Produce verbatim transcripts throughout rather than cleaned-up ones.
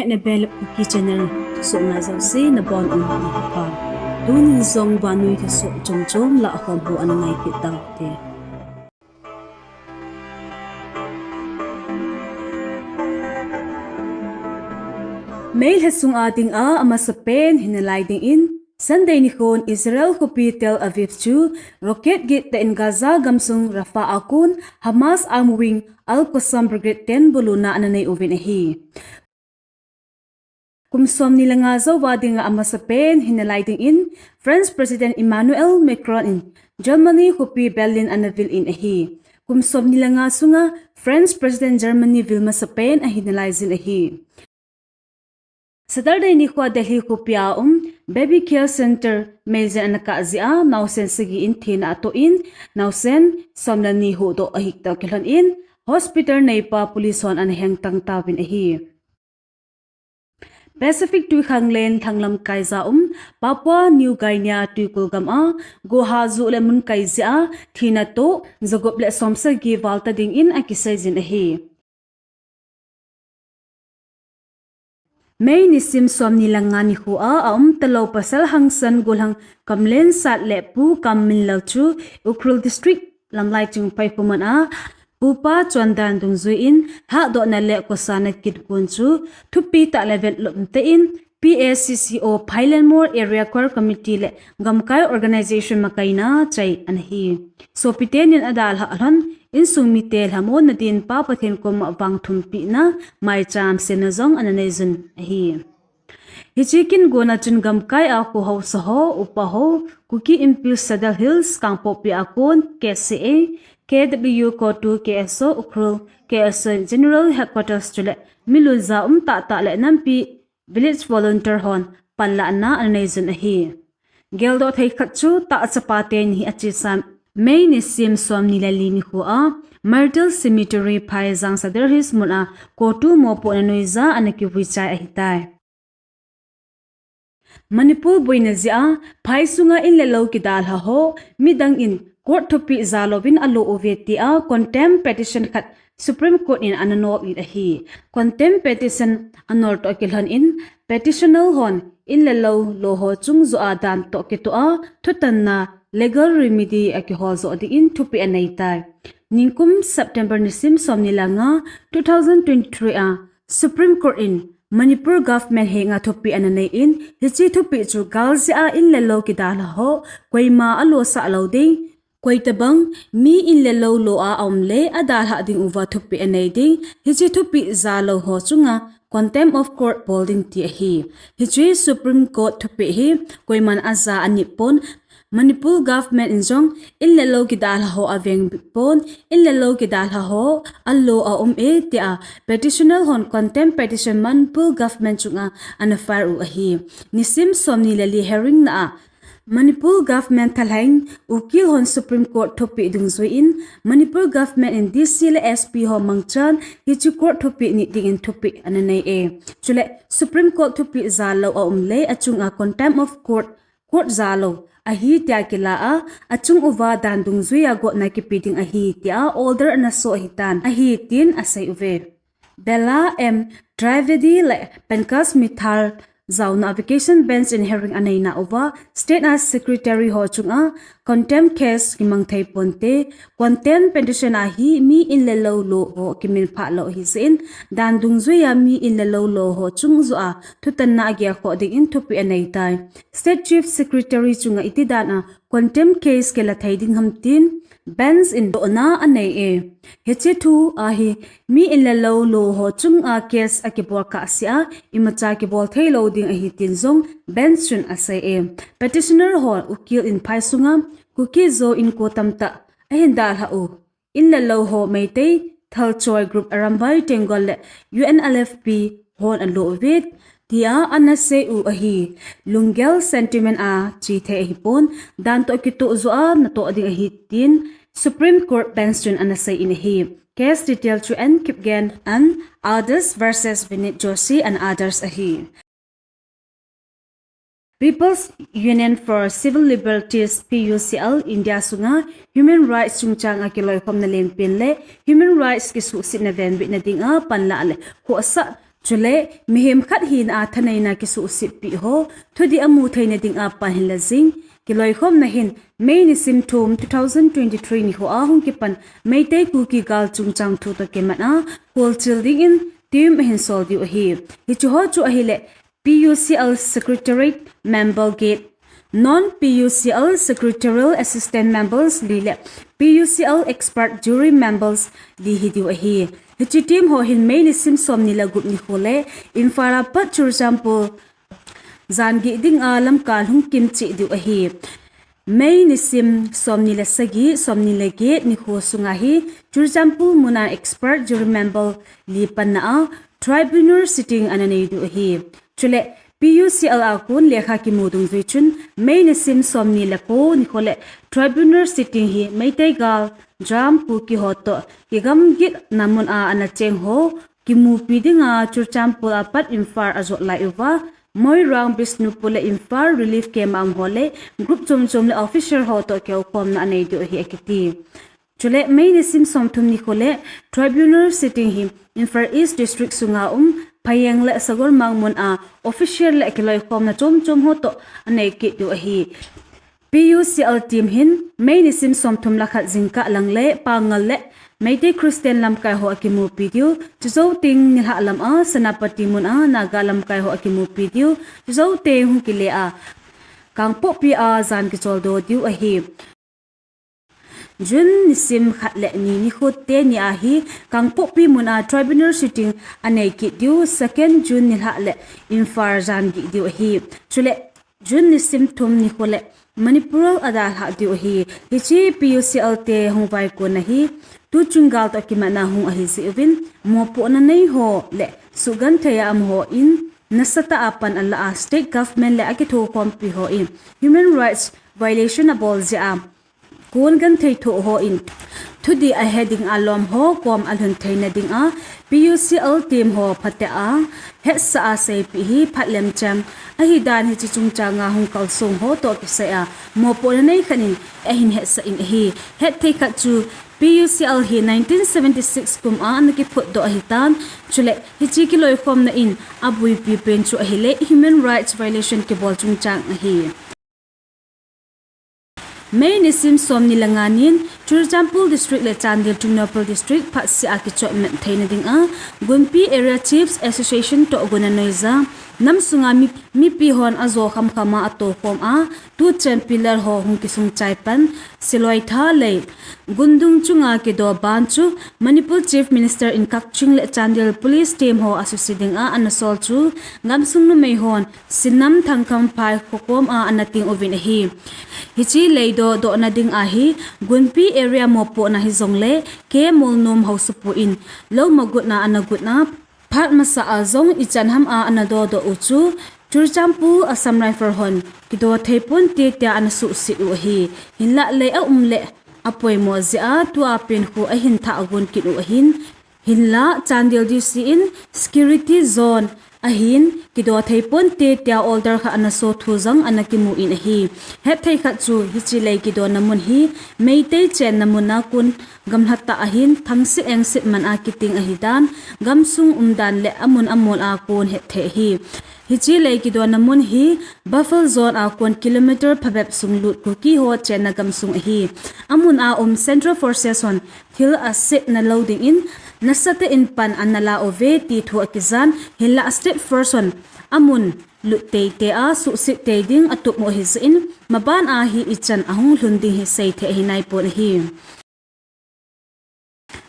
Nebel Kuki Channel thusoh ngai jouse nabonun nikho pha. Tunin jong vannoi thusoh chomchom lah khom ho ana ngai kit taute. May lha sunga dinga amasapen hinalai dingin Sunday nikhon Israel khopi Tel Aviv chu rocket gittah in Gaza gamsung Rafah a kon Hamas armed wing Al-Qassam Brigade ten buluna ana nei uvin ahi. Kum somni le nga jouva dinga amasapen hinalai dingin French President Emmanuel Macron in Germany khopi Berlin ana vil in ahi. Kum somni le nga sunga French President Germany vil masapen ahinalai jin ahi. Saturday nikhoa Delhi khopia um Baby Care Center meijen ana kah jeh a naosen sagi in thina atoh in, naosen som le ni huhdoh ahitoh kilhon in, hospital neipa police hon ana hengtang tauvin ahi. Pacific twikhanglen lhanglam kaija um Papua New Guinea twikul gama goha juh le mun kai jeh a thina toh jagup le somsagi val ta dingin akiseijin ahi. May nisim somni le nga nikhoa aumtalou pasal hangsan golhang Kamlensat le Pu Kamminlal chu Ukhrul District Lamlaiching Phaikhomon a pupa chondan dungjuiyin hatdohna le kosahna kitkon chu thupitah le vetlom tah in P A C C O Phailenmol Area Core Committee le gamkai organization makaina chai ana hi. Sopitenin adalhah lhon insung mite lhamonna din Pa Pathen koma vangthumpehna maicham semna jong ana neijun ahi. Hiche kingona chun gamkai a kho haosa ho, upa ho, Kuki Inpi Sadar Hills Kangpokpi a kon K C A, K W CoTU, K S O Ukhrul, K S O General Headquarters chule mi lunja um tahtah le nampi Village Volunteer hon panlahna ana neijun ahi. Geldoh thei khat chu tahchapa teni achesa May nisim somni le li nikhoa Martyrs Cemetery Phaijang Sadar Hills muna CoTU mopohna noija ana kivui chai ahitai. Manipur boina jeh a phai sunga in le lou kidalha ho midang in court thupeh jalouvin alo uve tia contempt petition khat Supreme Court in ana nol in ahi. Contempt petition anol toh kilhon in petitioner hon in le lou lo ho chung joh a dan toh kitoh a thutanna legal remedy akihol joh dingin thupeh aneitai. Ningkum September nisim somni le nga, two thousand twenty-three a Supreme Court in Manipur government henga thupeh ana nei in, hiche thupeh chu gal jeh a in le lou kidalha ho koima alosah lou ding, koitabang mi in le lou lo a aum le adalhah ding uva thupeh anei ding, hiche thupeh jalou ho chunga contempt of court bol ding ti ahi. Hiche Supreme Court thupeh hi koiman aja anit pon, Manipur government in jong in le lou kidalha ho aveng pon, in le lou kidalha ho alo aum e tia petitioner hon contempt petition Manipur government chunga ana file u ahi. Nisim somni le li hearing na a Manipur government thalheng ukil hon Supreme Court thupeh dungjuiyin Manipur government in D C le S P ho mangchan hiche court thupeh nit dingin thupeh ana nei e. Chule Supreme Court thupeh jalou aum le achunga contempt of court court jalou ahi tia kila a, achung uva dan dungjuia gotna kipe ding ahi tia order ana so ahitan ahi tin asei uve. Bela M Trivedi le Pankaj Mithal jaona vacation bench in hearing aneina uva state a secretary ho chunga contempt case kimang thei ponte, contempt petition a hi mi in le lou lo ho kiminphah lou ahi jeh in dan dungjuia mi in le lou lo ho chung joh a thutanna agel khoh dingin thupeh aneitai. State Chief Secretary chunga itidan a contempt case kila thei ding ham tin bench in dohna anei e. Hiche thu a hi mi in le lou lo ho chunga case akibol kahsea imacha kibol thei lou ding ahi tin jong bench chun asei e. Petitioner ho ukil in phai sunga Kuki Zo inko tamtah ahin dalhah u in le lou ho Meitei Thalchoi group Arambai Tenggol le U N L F P hon alo uve tia ana sei u ahi. Lunggel sentiment a che thei ahipon, dan toh kitoh joh a natoh ding ahi tin Supreme Court bench chun ana sei in ahi. Case detail chu N Kipgen and others versus Vinit Joshi and others ahi. People's Union for Civil Liberties, P U C L, India sunga human rights chungchang a kiloikhomna lenpen le human rights kisuhsetna venbitna dinga panlah le khohsah Chule, mihem khat hina a thaneina kisuhset pi ho, thudih amu theina dinga pan hin la jing. Kiloikhomna hin, May nisim thum two thousand twenty-three nikho a hung kipan Meitei Kuki gal chungchang thu toh kimat a, kholchil dingin team ahin sol diu ahi. Hiche ho chu ahile, P U C L Secretariat Member Gate, Non-P U C L Secretarial Assistant Members li le P U C L Expert Jury Members li hi diu ahi. Hiche team ho hin May nisim somni le gup nikho le Imphal a pat Churachandpur jan gih dinga lamkai hung kimcheh diu ahi. May nisim somni le sagi, somni le get nikho sunga hi Churachandpur muna expert jury member li panna a tribunal sitting ana nei diu ahi. Chule P U C L a kon lekha kimu dungjui chun May nisim somni le ko nikho le tribunal sitting hi Meitei gal, Drama, Kuki ho toh kigamgitna mun a ana cheng ho kimupi dinga Churachandpur a pat Imphal ajot lai uva, Moirang, Bishnupur le Imphal relief camp a um ho le group chom chom le official ho toh kihoukhomna anei diu ahi akiti. Chule May nisim somthum nikho le tribunal sitting hi Imphal East District sunga um Phayeng le Sagarmang mun a official le kiloikhomna chom chom ho toh anei kit diu ahi. P U C L team hin May nisim somthum le khat jingkah lang le Pangal le Meitei Christian lamkai ho akimupi diu, chujou teng nilhah lam a Senapati mun a Naga lamkai ho akimupi diu, chujou teng hung kile a Kangpokpi a jan kicholdo diu ahi. June nisim khat le ni nikho teni a hi Kangpokpi mun a tribunal sitting anei kit diu, second June nilhah le Imphal jan gih diu ahi. Chule June nisim thum nikho le Manipur adalhah diu ahi. Hiche P U C L te hung vaikonna hi tuchung gal toh kimatna hung ahi jeh uvin, mopohna nei ho le suhgenthei a um hon nasatah a pan ala a state government le akithokhompi hon human rights violation abol jeh a kon genthei thoh hon thudih ahe dinga lom ho kom alhun theina dinga P U C L team ho phatea hetsah a seipeh hi phatlemchang ahidan hiche chungchanga hung kalsong ho toh kisai a mopohna nei khat in ahin hetsah in ahi. Hetthei khat chu P U C L hi nineteen seventy-six kum a ana kiphutdoh ahitan, chule hiche kiloikhomna in abuipi pen chu ahile human rights violation kibol chungchang ahi. May nisim somni le nga nin Churachandpur District le Chandel Tengnoupal District phatsea kichotmat theina dinga Gunpi Area Chiefs Association toh gun anoija, nam sunga mi, mipi hon ajo khamkhama atohkhom a tuchan pillar ho hung kisung chai pan Siloitha lei gundung chunga kido ban chu Manipur Chief Minister in Kakching le Chandel Police team ho asuse dinga ana sol chu gamsung numei hon Sinam Thangkhamphai khokom a ana ting uvin ahi. Hiche leidoh dohna dinga hi Gunpi area mopohna hijongle K Molnom haosapu in lou magutna ana gutna phat masa a jong ichan ham a ana dodoh u chu Churachandpur Assam Rifle hon kido thei ponte tia ana suhset u ahi. Hinlah lei aum le apoimo jeh a tua pen khu ahin thah gon kit u ahin, hinlah Chandel D C in security zone ahin kido thei ponte tia order khat ana so thu jong ana kimu in ahi. Hetthei khat chu hiche lei kidona mun hi Meitei chenna mun a kon gamlatah ahin thangsit engsit man a kiting ahidan gamsung umdan le amun amol a kon hetthei ahi. Hiche lei kidona mun hi buffer zone a kon kilometer phabep sung lut Kuki ho chenna gamsung ahi. Amun a um Central Forces hon thil asetna lou dingin nasatah in pan ana la uve ti thu akijan, hinlah State Force hon amun lut teitei a suhset tei ding atup u ahi jeh in maban a hi ichan ahung lhun ding hi seithei ahi naipon ahi.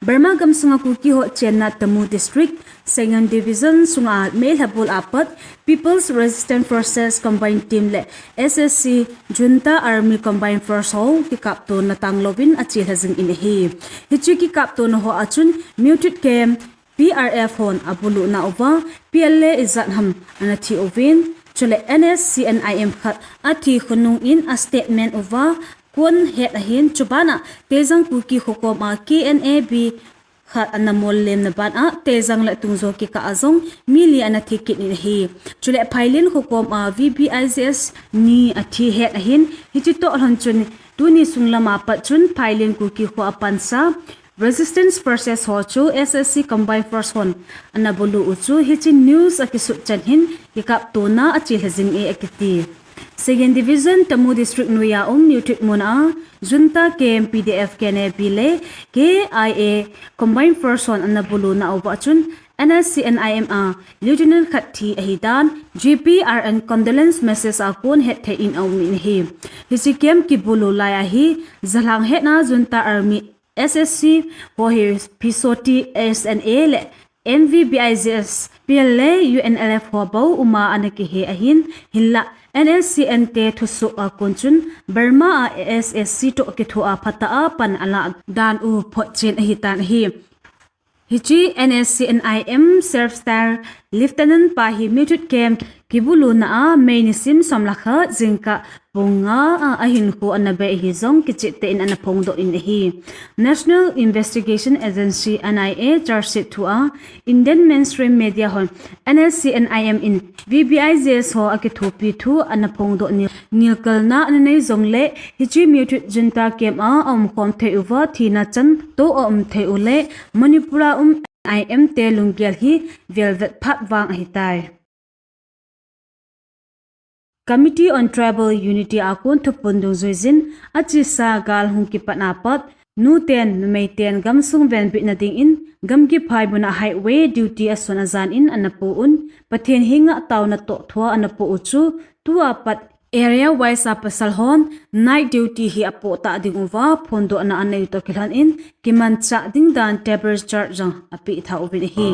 Burma gamsunga Kuki ho chenna Tamu District, Saingan Division sunga May lhabul a pat People's Resistance Forces Combined Team le S S C Junta Army Combined Force ho kikaptona tanglouvin achelha jing in ahi. Hiche kikaptona ho a chun Mutit Camp P R F hon abuluhna uva P L A ijat ham ana thi uvin, chule N S C N I M khat athi khonung in a statement uva kon het ahin, chubana Teijang Kuki khokom a K N A B khat ana mollemna ban a Teijang le Tungjo kikah a jong mi li ana thi kit in ahi. Chule Phailin khokom a V B I G S ni athi het ahin, hiche toh lhon chun tuni sunglam a pat chun Phailin Kuki kho a pansa Resistance forces ho chu S S C Combined Force hon ana bulu u chu hiche news akisut chan hin kikaptona achelha jing e akiti. Second Division Tamu District noiya um Newtwit muna Junta camp P D F K N A P le K I A Combined Force hon ana buluna uva chun N S C N I M a Lieutenant khat thi ahidan G P R N condolence message a kon hetthei in aumin ahi. Hiche camp kibulu lai ahi, jalhang hetna Junta Army S S C ho hi P S O T S N A le M V B I G S P L le U N L F ho bou uma ana kihe ahin, hinla N S C N te thusoh a kon chun Burma a S S C toh kithoa phatah a pan ala dan u photchen ahitan ahi. Hiche N S C N I M Self Style Lieutenant pa hi Mewtwit camp kibuluna a May nisim som le khat jingkah pung nga a ahinkho ana bei ahi jong kichehtah in ana phongdoh in ahi. National Investigation Agency N I A charge sheet thua Indian mainstream media hon N S C N I M in V B I G S ho akithopi thu ana phongdoh nil, nilkalna ana nei jongle hiche Mewtwit Junta camp a aumkhom thei uva thina chan toh aum thei u le Manipur a um N I M te lunggel hi velvet phat vang ahitai. Committee on Tribal Unity a kon thuphon dungjuijin achesa gal hung kipat a pat nuten numeiten gamsung venbitna dingin gamgi phaibuna highway duty asun ajan in ana poh un, Pathen henga taona toh thua ana poh u chu tua pat area wise a pasal hon night duty hi apoh tah ding uva phondohna anei u toh kilhon in kimanchah ding dan table chart jong apeh tha uvin ahi.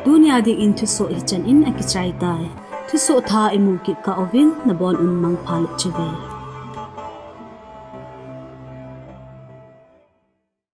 Tunia dingin thusoh hichan in akichai tai. Thusoh thah imu kit kah uvin nabon un mangpha le chibai.